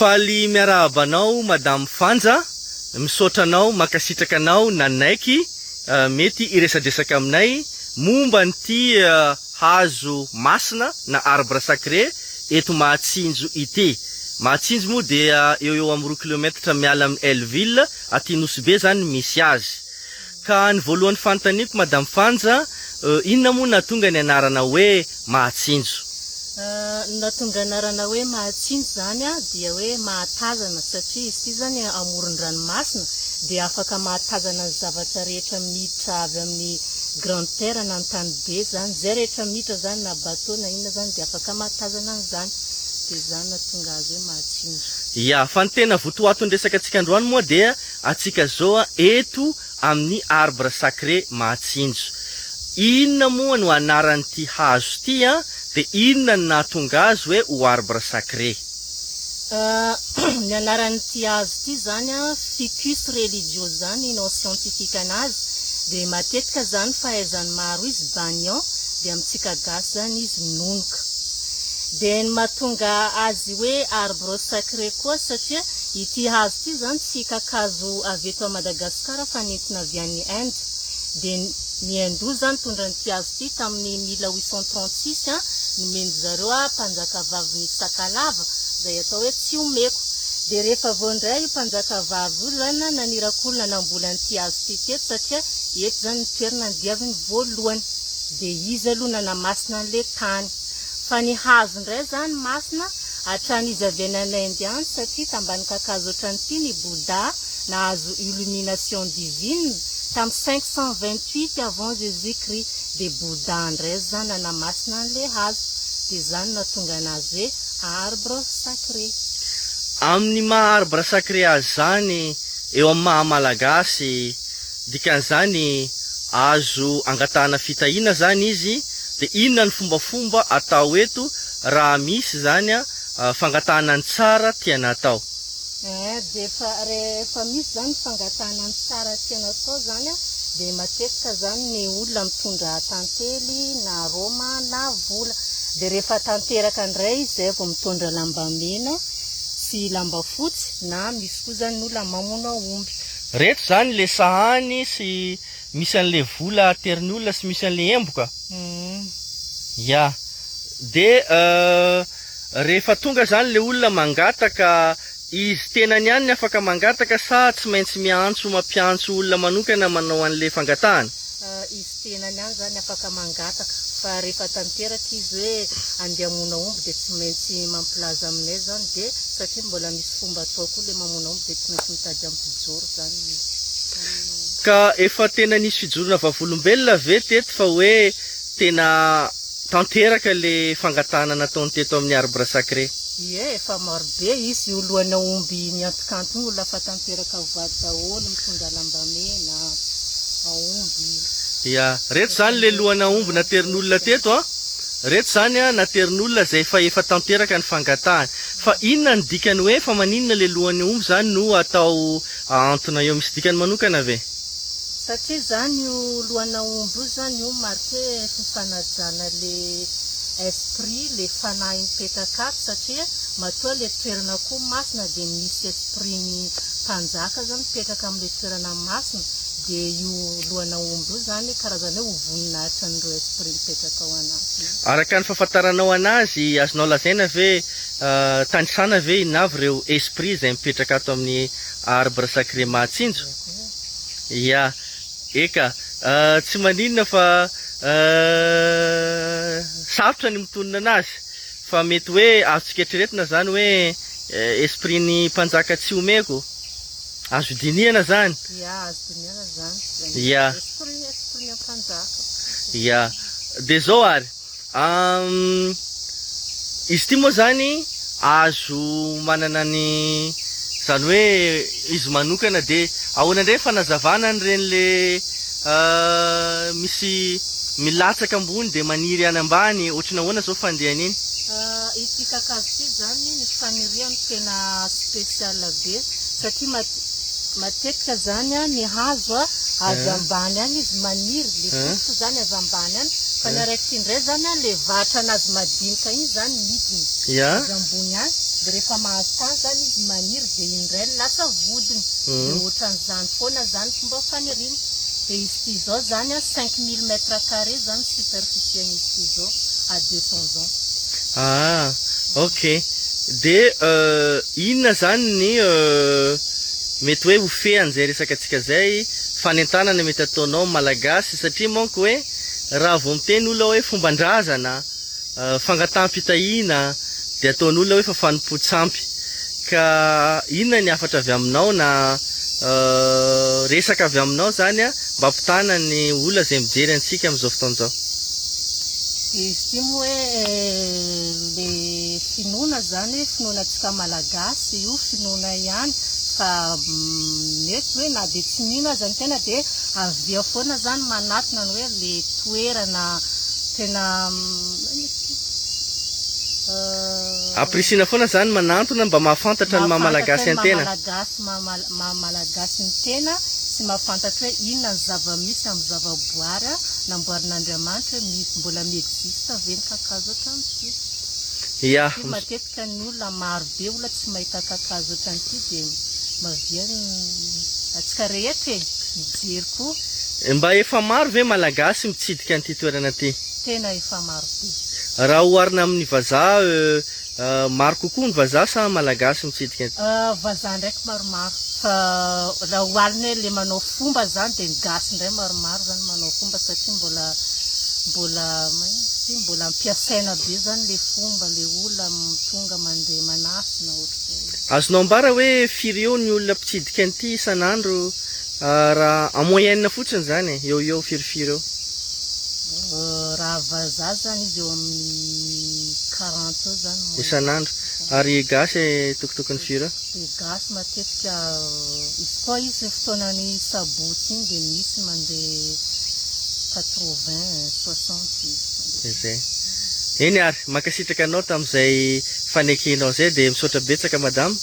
Faly miarahaba anao Madame Fanja, misaotra anao, mankasitraka anao nanaiky mety hiresadresaka aminay momba an'ity hazo masina na arbre sacré eto Mahatsinjo ity. Mahatsinjo moa dia eo eo amin'ny 2 kilometatra miala amin'ny Hell-Ville, aty Nosy Be zany misy azy. Ka ny voalohan'ny fanontaniako Madame Fanja, inona moa nahatonga ny anarana hoe Mahatsinjo? Ny nahatonga anarana hoe Mahatsinjo izany dia hoe mahatazana satria izy ity izany amoron-dranomasina dia afaka mahatazana ny zavatra rehetra miditra avy amin'ny grande terre na ny tany be izany, izay rehetra miditra izany na bateau na inona izany dia afaka mahatazana an'izany, dia izany nahatonga azy hoe Mahatsinjo. Ya, fa ny tena votoaton'ny resaka antsika androany moa dia Antsika zao eto amin'ny arbre sacré Mahatsinjo. Inona moa no anaran'ity hazo ity an? Dia inona no nahatonga azy hoe ho arbre sacré? Ny anaran'ity hazo ity zany an, Ficus religiosa ny nom scientifique anazy, dia matetika zany fahaizan'ny maro izy banyan, dia amintsika gasy zany izy nonoka. Dia ny mahatonga azy hoe arbre sacré koa satria Ity hazo ity izany tsy kakazo avy eto Madagascar fa nentina avy any Inde. Dia ny Hindou izany nitondra an'ity hazo ity tamin'ny 1836 an, nomen-dry zareo mpanjakavavin'ny Sakalava izay atao hoe Tsiomeko. Dia rehefa avy eo indray io mpanjakavavy io izany naniraka olona namboly an'ity hazo ity teto satria eto izany ny toerana nidiaviny voalohany. Dia izy aloha nanamasina an'ilay tany. Fa ny hazo indray izany masina Hatrany izy avy any any Inde any satria tambany kakazo ohatran'ity ny Bouddha nahazo illumination divine tam 528 avant Jesus Christ de Bouddha ndray zany nanamasina anle hazo de zany nahatonga anazy hoe arbre sacré. Amin'ny maha arbre sacré azy zany eo amin'ny maha malagasy dikan'izany azo angatahana fitahiana zany izy de inona ny fombafomba atao eto Raha misy izany fangatahana ny tsara tiana atao. Eh dia efa rehefa misy zany fangatahana ny tsara tiana atao zany an, dia matetika zany ny olona mitondra tantely na roma na vola, dia rehefa tanteraka indray izy zay vao mitondra lamba mena sy lamba fotsy na misy koa zany ny olona mamono aomby. Reto zany le sahany sy misy anle vola aterin'ny olona sy misy anle emboka? Ya. De rehefa tonga zany le olona mangataka, izy tenany ihany ny afaka mangataka sa tsy maintsy miantso mampiantso olona manokana manao anle fangatahana? Izy tenany ihany zany afaka mangataka fa rehefa tanteraka izy hoe andeha hamono aomby de tsy maintsy mampilaza aminay zany de satria mbola misy fomba atao koa le mamono aomby de tsy maintsy mitady ampijoro zany izy hamono aomby. Ka efa tena nisy fijoroana vavolombelona ve teto fa hoe tena tanteraka le fangatahana nataony teto amin'ny arbre sacré? Ie, efa maro be izy io lohana omby miantokantona io, olona efa tanteraka voady daholo, mitondra lambamena, aomby. Ya, reto zany le lohana omby naterin'olona teto an, reto zany an naterin'olona zay efa efa tanteraka ny fangatahany. Fa inona ny dikany hoe fa maninona le lohany omby zany no atao Ahantona eo misy dikany manokana ve? Satria zany io lohan'aomby io zany io marque fifanajana le esprit le fanahy mipetraka ato satria matoa le toerana koa masina de misy esprit ny mpanjaka zany mipetraka amle toerana masina de io lohan'aomby io zany karazana hoe ho voninahitra an'ireo esprit mipetraka ao anatiny. Araka ny fahafantaranao anazy, azonao lazaina ve Tanisana ve inona avy ireo esprit izay mipetraka ato amin'ny arbre sacré Mahatsinjo? Ya, eka, tsy maninona fa sarotra ny mitonona anazy fa mety hoe azontsika eritreretina zany hoe esprit-n'ny mpanjaka tsy omeko, azo dinihana zany. Ya, azo dinihana zany. Ya. Esprit, esprit-n'ny mpanjaka. Ya, dia zao ary, Uhm izy ity moa zany azo manana ny zany hoe izy manokana de ahoana indray ny fanazavana an'ireny le misy milatsaka ambony de maniry any ambany ohatry ny ahoana zao fandehany iny? Ity kakazo ity zany ny faniriany tena spécial be satria matetika zany ny hazo avy ambany any izy maniry, le fototra zany avy ambany any Fa ny araiky ity indray zany an, le vatra anazy madinika iny zany midina avy ambony any. Dia rehefa mahazo tany zany izy maniry dia indray lasa vodiny. Dia ohatran'izany foana zany fomba faniriany. Dia izy ity izao zany a 5000 mètres carrés zany superficie an'izy ity izao à 200 ans. Ah, ok. Dia inona zany ny mety hoe ho fehan'izay resaka antsika zay, fanentanana mety ataonao Malagasy, satria manko hoe raha vao miteny olona hoe fomban-drazana, fangataham-pitahiana, dia ataon'olona hoe fa fanompoan-tsampy. Ka inona ny hafatra avy aminao na resaka avy aminao zany a, mba ampitana ny olona izay mijery antsika amin'izao fotoana izao? Dia izy ity moa hoe le finoana zany hoe finoana antsika Malagasy io finoana ihany fa mety hoe na dia tsy mino aza ny tena dia avy eo foana zany manatona ny hoe le toerana tena Ampirisihina foana zany manantona mba mahafantatra ny maha Malagasy an-tena. Malagasy maha Malagasy ny tena sy mahafantatra hoe inona ny zava-misy amin'ny zava-boary namboarin'Andriamanitra hoe misy mbola mi-existe ve ny kakazo ohatran'ity. Satria matetika ny olona maro be olona tsy mahita kakazo ohatran'ity dia mavia antsika rehetra e mijery koa. Mba efa maro ve Malagasy mitsidika an'ity toerana ity? Tena efa maro be. Raha oharina amin'ny vazaha, maro kokoa ny vazaha sa Malagasy mitsidika an'ity? Vazaha ndraiky maromaro fa raha oharina hoe le manao fomba zany dia ny gasy indray maromaro zany manao fomba satria mbola mbola maninona izy ity mbola ampiasaina be zany le fomba le olona tonga mandeha manasina ohatr'izay. Azonao ambara hoe firy eo ny olona mpitsidika an'ity isan'andro raha en moyenne fotsiny zany e, eo ho eo firifiry eo? Raha vazaha zany izy eo amin'ny 40 eo zany moyenne. Isan'andro. Ary gasy tokotokony firy eo? Ny gasy matetika izy koa izy fotoanan'ny sabotsy iny dia misy mandeha 80, 60 izy mandeha. Izay. Eny ary, mankasitraka anao tamin'izay fanekenao izay dia misaotra betsaka madama.